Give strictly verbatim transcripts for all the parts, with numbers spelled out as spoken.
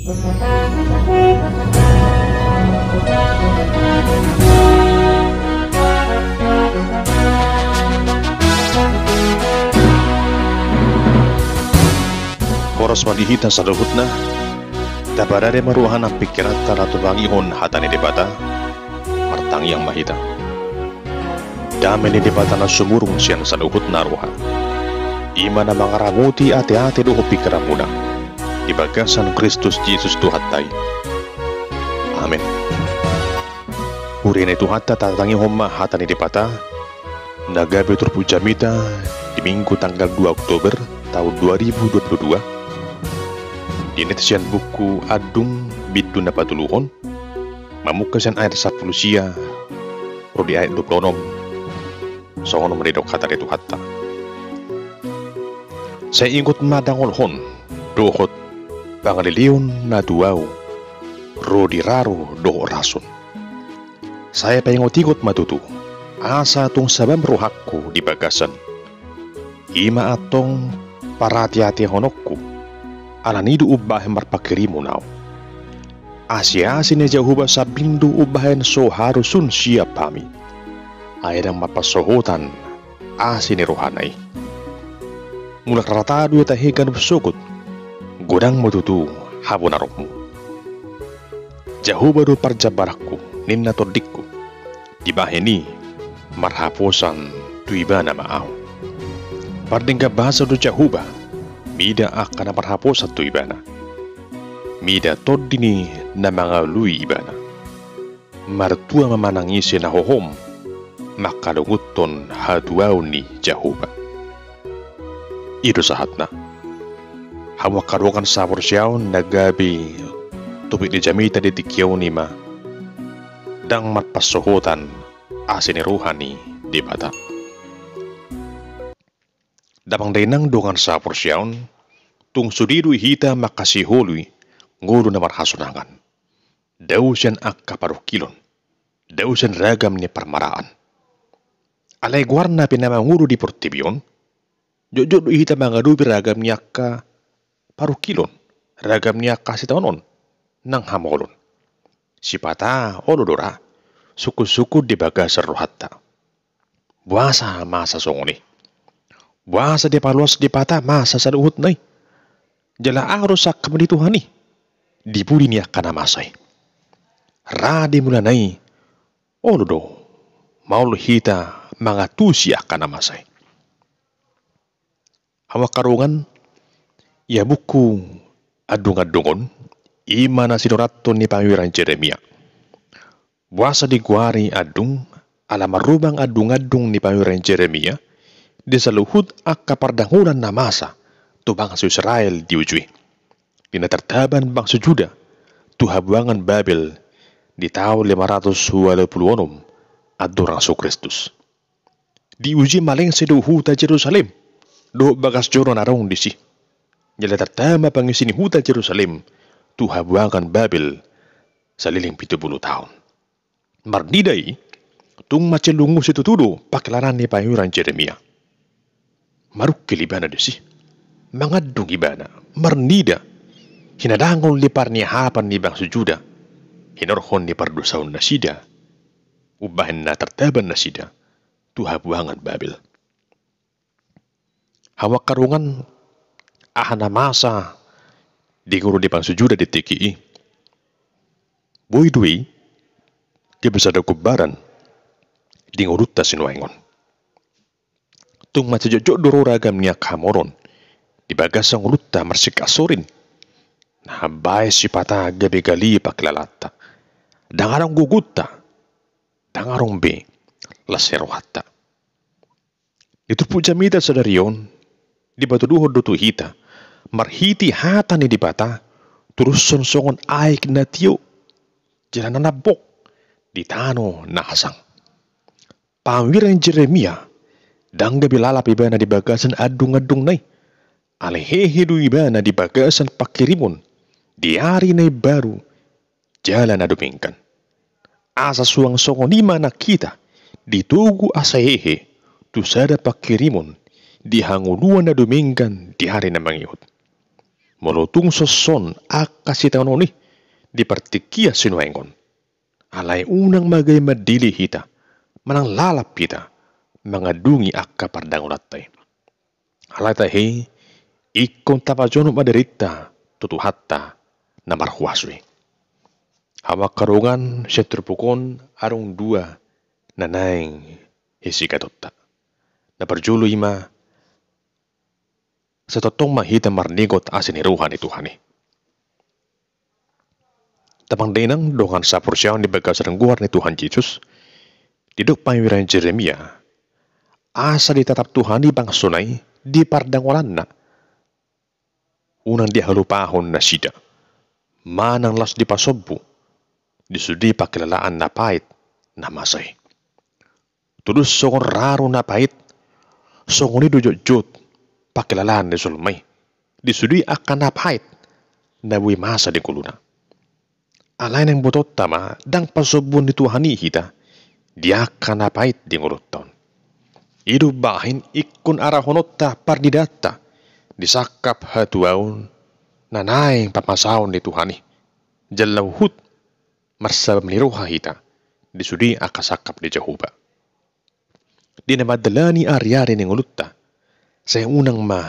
Horas ma di hita saluhutna. Taparade ma roha nang pingkiranta na tumangihon hata ni Debata. Martangiang ma hita. Dame ni Debata na sumurung sian saluhutna roha, i ma na mangaramoti ateate dohot pingkiranmuna di bagasan Kristus Jesus Tuhanta i. Amen. Huria ni Tuhanta, tatangihon ma hata ni Debata na gabe turpuk jamita di Minggu tanggal dua Oktober taon dua ribu dua puluh dua. Dinet sian buku Andung bindu na patoluhon, mamungka sian ayat sampulu sia ro di ayat dua puluh onom. Songon on ma didok hata ni Tuhanta. Sai ingot ma dangolhon dohot pangaleleon na tu ahu ro di raro dohot rasun. Sai paingotingot ma tutu, asa tung sabam rohangku di bagasan, i ma antong parateatehononku, ala ni do umbahen marpanghirimon ahu. Asiasi ni Jahowa sambing do umbahen so harus sun siap hami. Ai ndang marpansohotan asi ni rohana i. Mulak rata do ia tahe ganup sogot, godang ma tutu habonaronmu. Jahowa do parjambaranku, ninna tondingku. Dibahen i marhaposan tu Ibana ma ahu. Pardenggan basa do Jahowa, mida angka na marhaposan tu Ibana, mida tondi ni na mangalului Ibana. Martua ma manang ise na hohom mangkalungunhon hatuaon ni Jahowa. I do sahatna. Hamu angka dongan sahaporseaon, na gabe topik ni jamita di tingki on i ma: Ndang marpansohotan asi ni roha ni Debata. Damang dainang dongan sahaporseaon, tung sude do hita mangkasiholi ngolu na marhasonangan. Dao sian angka parungkilon, dao sian ragam ni parmaraan. Alai goarna pe na mangolu di portibi on, jotjot do hita mangadopi ragam ni angka parungkilon, ragam ni angka sitaonon nang hamaolon. Sipata olo do ra sungkunsungkun di bagasan rohanta. Boasa masa songon i? Boasa dipaloas Debata masa saluhutna i? Jala aha do sangkap ni Tuhan i di pudi ni angka na masa i? Ra di mulana i, olo do maol hita mangantusi angka na masa i. Hamu angka dongan, ia buku Andung-andung on, i ma na sinurathon ni pangeran Jeremia. Boasa digoari andung? Ala marrumang andung-andung ni pangeran Jeremia di saluhut angka pardaholan na masa tu bangso Israel di uju i, di na tartaban bangso Juda tu habuangan Babel di taon lima ratus ualu pulu onom andorang so Kristus. Di uju i malengse do huta Jerusalem dohot bagas joro na adong disi. Jala tartama pangisi ni huta Jerusalem tu habuangan Babel saleleng pitu pulu taon. Marnida i, tung mansai lungun situtu do pangkilalaan ni pangeran Jeremia. Marungkil ibana disi, mangandung ibana, marnida hinadangol ni parniahapan ni bangso Juda, hinorhon ni pardosaon nasida umbahen na tartaban nasida tu habuangan Babel. Hamu angka dongan, aha na masa di ngolu ni bangso Juda di tingki i? Boi do i gabe sada gombaran di ngolunta sinuaeng on. Tung mansai jotjot do ro ragam ni angka hamaolon di bagasan ngolunta marsingkat sorin, na mambahen sipata gabe gale pangkilalaanta. Ndang adong gogonta, ndang adong be las ni rohanta. Di turpuk jamita sadari on, dipatuduhon do tu hita marhite hata ni Debata, turushon songon aek na tio jala na nambok di tano na hasang. Pangeran Jeremia ndang gabe lalap ibana di bagasan andung-andungna i. Alai hehe do ibana di bagasan panghirimon di ari na imbaru jala na dumenggan. Asa suang songon i ma nang hita ditogu asa hehe tu sada panghirimon di hangoluan na dumenggan di ari na mangihut. Molo tung songon on angka sitaonon i di partingkian sinuaeng on, alai unang ma gabe mandele hita manang lalap hita mangandungi angka pardangolanta i. Alai tahe, ingkon tapajonok ma dirinta tu Tuhanta na marhuaso i. Hamu angka dongan, sian turpuk on adong dua na naeng hisigatonta. Na parjolo i ma, sai tongtong ma hita marningot asi ni roha ni Tuhan i. Damang dainang dongan saporseaon di bagasan goar ni Tuhan Jesus, didok panurirang Jeremia, asa ditatap Tuhan i bangsona i di pardangolanna, unang dihalupahon nasida manang laos dipasombu di sude pangkilalaan na pait na masa i. Tudos songon raru na pait, songon i do jotjot pangkilalaan ni jolma i di sude angka na pait na boi masa di ngoluna. Alai naeng botonta ma, ndang pasombuon ni Tuhan i hita di angka na pait di ngolunta on. I do umbahen ingkon arahononta parnidaanta di sangkap hatuaon na naeng pamasaon ni Tuhan i, jala huhut marsabam ni roha hita di sude angka sangkap ni Jahowa. Di na mandalani ariari ni ngolunta, sai unang ma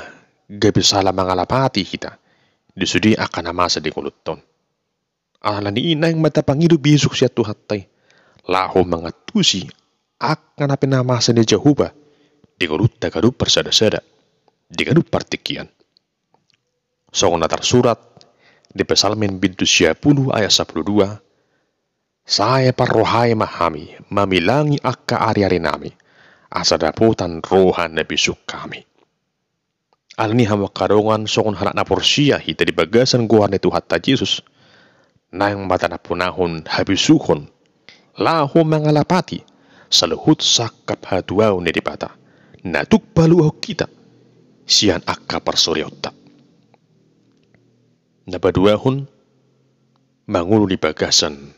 gabe sala mangalapati hita di sude angka na masa di ngolunta on. Alani i naeng ma tapangido bisuk sian Tuhanta i, laho mangantusi angka na pinamasa ni Jahowa di ngolunta ganup parsadasada, di ganup partingkian. Songon na tarsurat di Psalmen bindu sia pulu ayat sampulu dua, sai parrohai ma hami mamilangi angka ariarinami, asa dapotan roha na bisuk hami. Alani i hamu angka dongan, songon halak na porsea hita di bagasan goar ni Tuhanta Jesus, naeng ma taampunahon habisuhon, laho mangalapati saluhut sangkap hatuaon ni Debata na tuk paluahon hita sian angka parsoriaonta. Na paduahon, mangolu di bagasan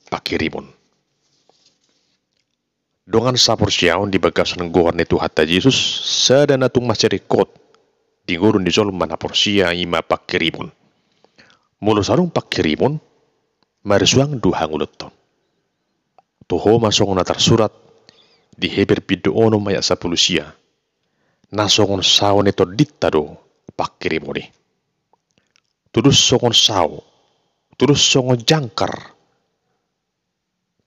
pangkirimon. Dongan saporseaon di bagasan goar ni Tuhanta Jesus, sada na tung mansai ringkot di ngolu ni jolma na porsea i ma pangkirimon. Molo so adong pangkirimon, marisuang do hangoluan. Toho ma songon na tarsurat di Heber bindu onom ayat sampulu sia, na songon sao ni tondinta do pangkirimon i. Tudos songon sao, tudos songon jangkar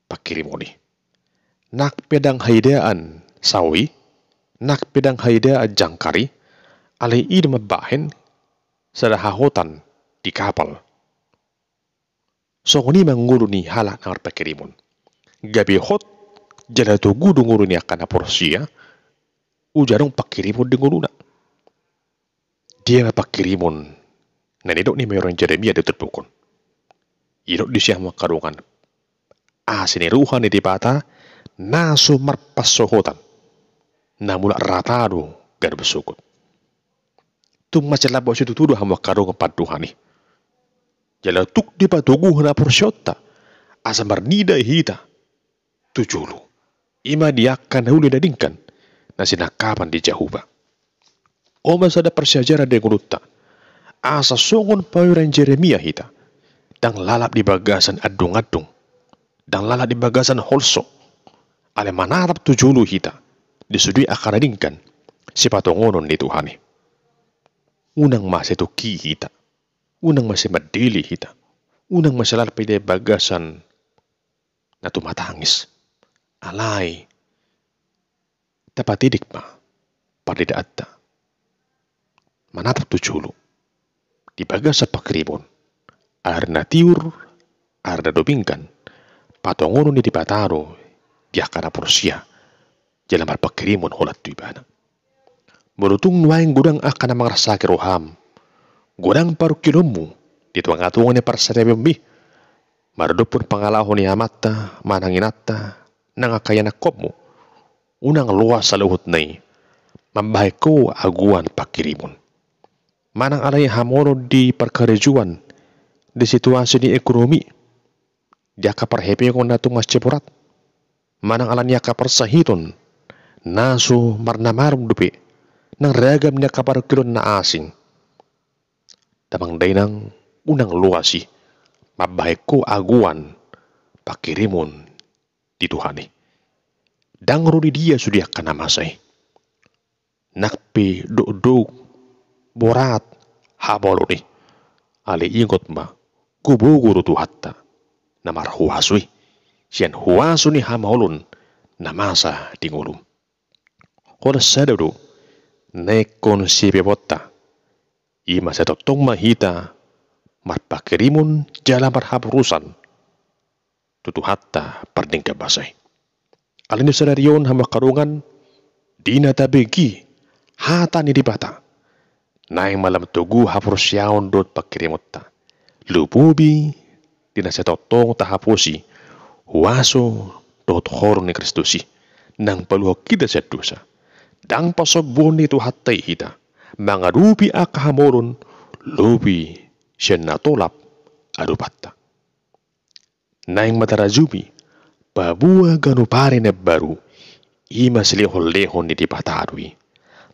pangkirimon i. Nang pe ndang haidaan sao i, nang pe ndang haidaan jangkar i, alai i do mambahen sada hahotan di kapal. Songon i ma ngolu ni halak na marpangkirimon. Gabe hot jala togu do ngolu ni angka na porsea, uja adong pangkirimon di ngoluna. Dia ma pangkirimon na nidok ni panurirang Jeremia di turpuk on? Didok disi hamu angka dongan, asi ni roha ni Debata na so marpansohotan, na mulak rata do ganup sogot. Tung mansai lambok situtu do hamu angka dongan pandohan i. Jala tuk dipatogu haporseaonta asa marnida hita tu jolo, i ma di angka na uli na denggan na sinangkapan ni Jahowa. On ma sada parsiajaran di ngolunta, asa songon panurirang Jeremia hita, ndang lalap di bagasan andungandung, ndang lalap di bagasan holso, alai manatap tu jolo hita di sude angka na denggan sipatongonon ni Tuhan i. Unang mansai tongki hita, unang mansai mandele hita, unang mansai lalap hita di bagasan na tumatangis. Alai tapatitik ma parnidaanta, manatap tu jolo di bagasan pangkirimon, ari na tiur, ari na dominggan, patongonon ni Debata do di angka na porsea jala marpangkirimon holan tu Ibana. Molo tung nuaeng godang angka na mangarsaki roham, godang parungkilonmu di tongatonga ni parsaripeonmi, maradophon pangalaho ni amanta manang inanta nang angka ianakhonmu, unang loas saluhutna i mambahen ho agoan pangkirimon. Manang alani hamonoon di parkarejoan, di situasi ni ekonomi, di angka parhepengon na tung mansai borat, manang alani angka parsahiton na so marnamarum dope, nang ragam ni angka parungkilon na asing. damang dainang, unang loas i mambahen ho agoan panghirimon di Tuhan i. Ndang ro di dia sude angka na masa i. Nang pe dokdok, borat hamaolon i, alai ingot ma, gogo do Tuhanta na marhuaso i, sian huaso ni hamaolon na masa di ngolum. Holan sada do na ingkon sipeopionta, i ma sai tongtong ma hita marpanghirimon jala marhaposan tu Tuhanta pardenggan basa i. Alani sadari on hamu angka dongan, di na tabege hata ni Debata, naeng ma lam togu haporseaon dohot panghirimonta, lumobi di na sai tongtong tahaposi huaso dohot holong ni Kristus i, nang paluahon hita sian dosa. Ndang pasombuon ni Tuhanta i hita mangadopi angka hamaolon lobi sian na tolap adopanta. Naeng ma tarajumi, paboa ganup ari na baru, i ma silehonlehon ni Debata do i.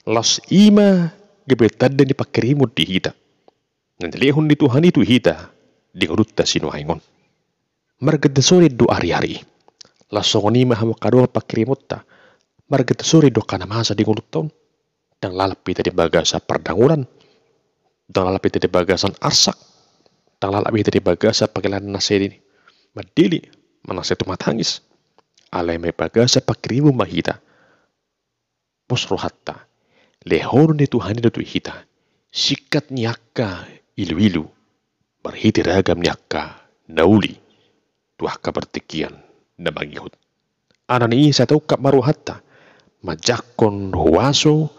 Laos i ma gabe tanda ni panghirimon di hita na nilehon ni Tuhan i tu hita di ngolunta sinuaeng on. Marga tasoren do ariari i. Laos songon i ma hamu angka dongan panghirimonta, marga tasoren do angka na masa di ngolunta on. Ndang lalap hita di bagasan pardangulan, ndang lalap hita di bagasan arsak, ndang lalap hita di bagasan pangkilalaan na sai mandele, manang sai tumatangis. Alai ma di bagasan panghirimon ma hita. Pos rohanta, lehon ni Tuhan i do tu hita singkat ni angka iluilu, marhite ragam ni angka na uli tu angka partingkian na mangihut. Alani i sai taungkap ma rohanta manjangkon huaso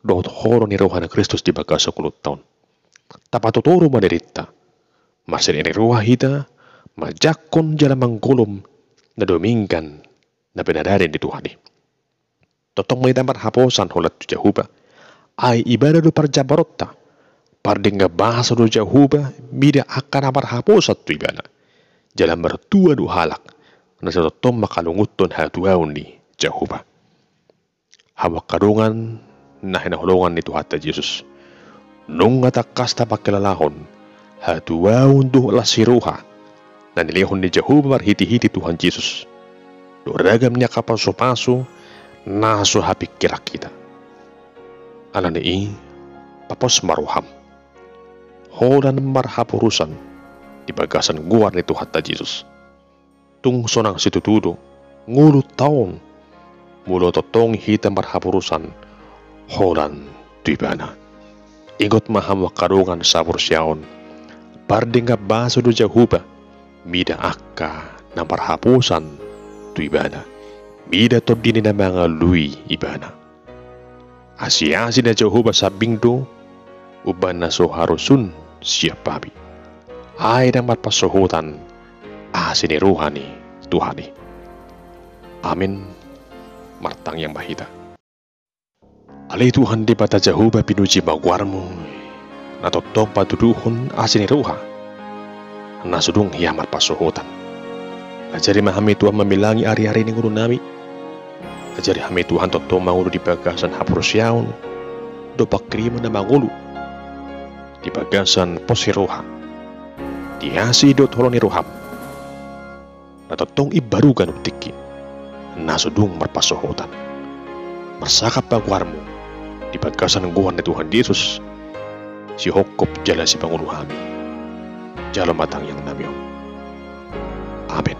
dohot holong ni roha ni Kristus di bagasan ngolunta on. Tapatotoru ma dirinta, marsiningot ni roha hita manjangkon jala manggolom na dumenggan na pinadari ni Tuhan i. Tongtong ma hita marhaposan holan tu Jahowa, ai Ibana do parjambaronta. Pardenggan basa do Jahowa mida angka na marhaposan tu Ibana. Jala martua do halak na sai tongtong manghalungunhon hatuaon ni Jahowa. Hamu angka dongan na hinaholongan ni Tuhanta Jesus, nunga tangkas tapangkilalahon hatuaon dohot las ni roha na nilehon ni Jahowa marhitehite Tuhan Jesus dohot ragam ni angka pasupasu na so hapingkiran hita. Alani i, papos ma roham holan marhaporusan di bagasan goar ni Tuhanta Jesus. Tung sonang situtu do ngolunta on molo tongtong hita marhaporusan holan tu Ibana. Ingot ma hamu angka dongan sahaporseaon, pardenggan basa do Jahowa mida angka na marhaposan tu Ibana, mida tondi ni na mangalului Ibana. Asi-asi ni Jahowa sambing do umbahen na so harosuhon sian hami. Ai ndang marpansohotan asi ni roha ni Tuhan i. Amen. Martangiang ma hita. Ale Tuhan Debata Jahowa, pinuji ma goarmu na tongtong patuduhon asi ni roha na so dung hea marpansohotan. Ajari ma hami Tuhan mamilangi ari-ari ni ngolunami. Ajari hami Tuhan tongtong mangolu di bagasan haporseaon dohot panghirimon na mangolu di bagasan pos ni roha, di asi dohot holong ni roham na tongtong imbaru ganup tingki na so dung marpansohotan. Marsangap ma goarmu di bagasan goar ni Tuhan Jesus, sihophop jala sipangolu hami. Jalo ma tangiangnami on. Amen.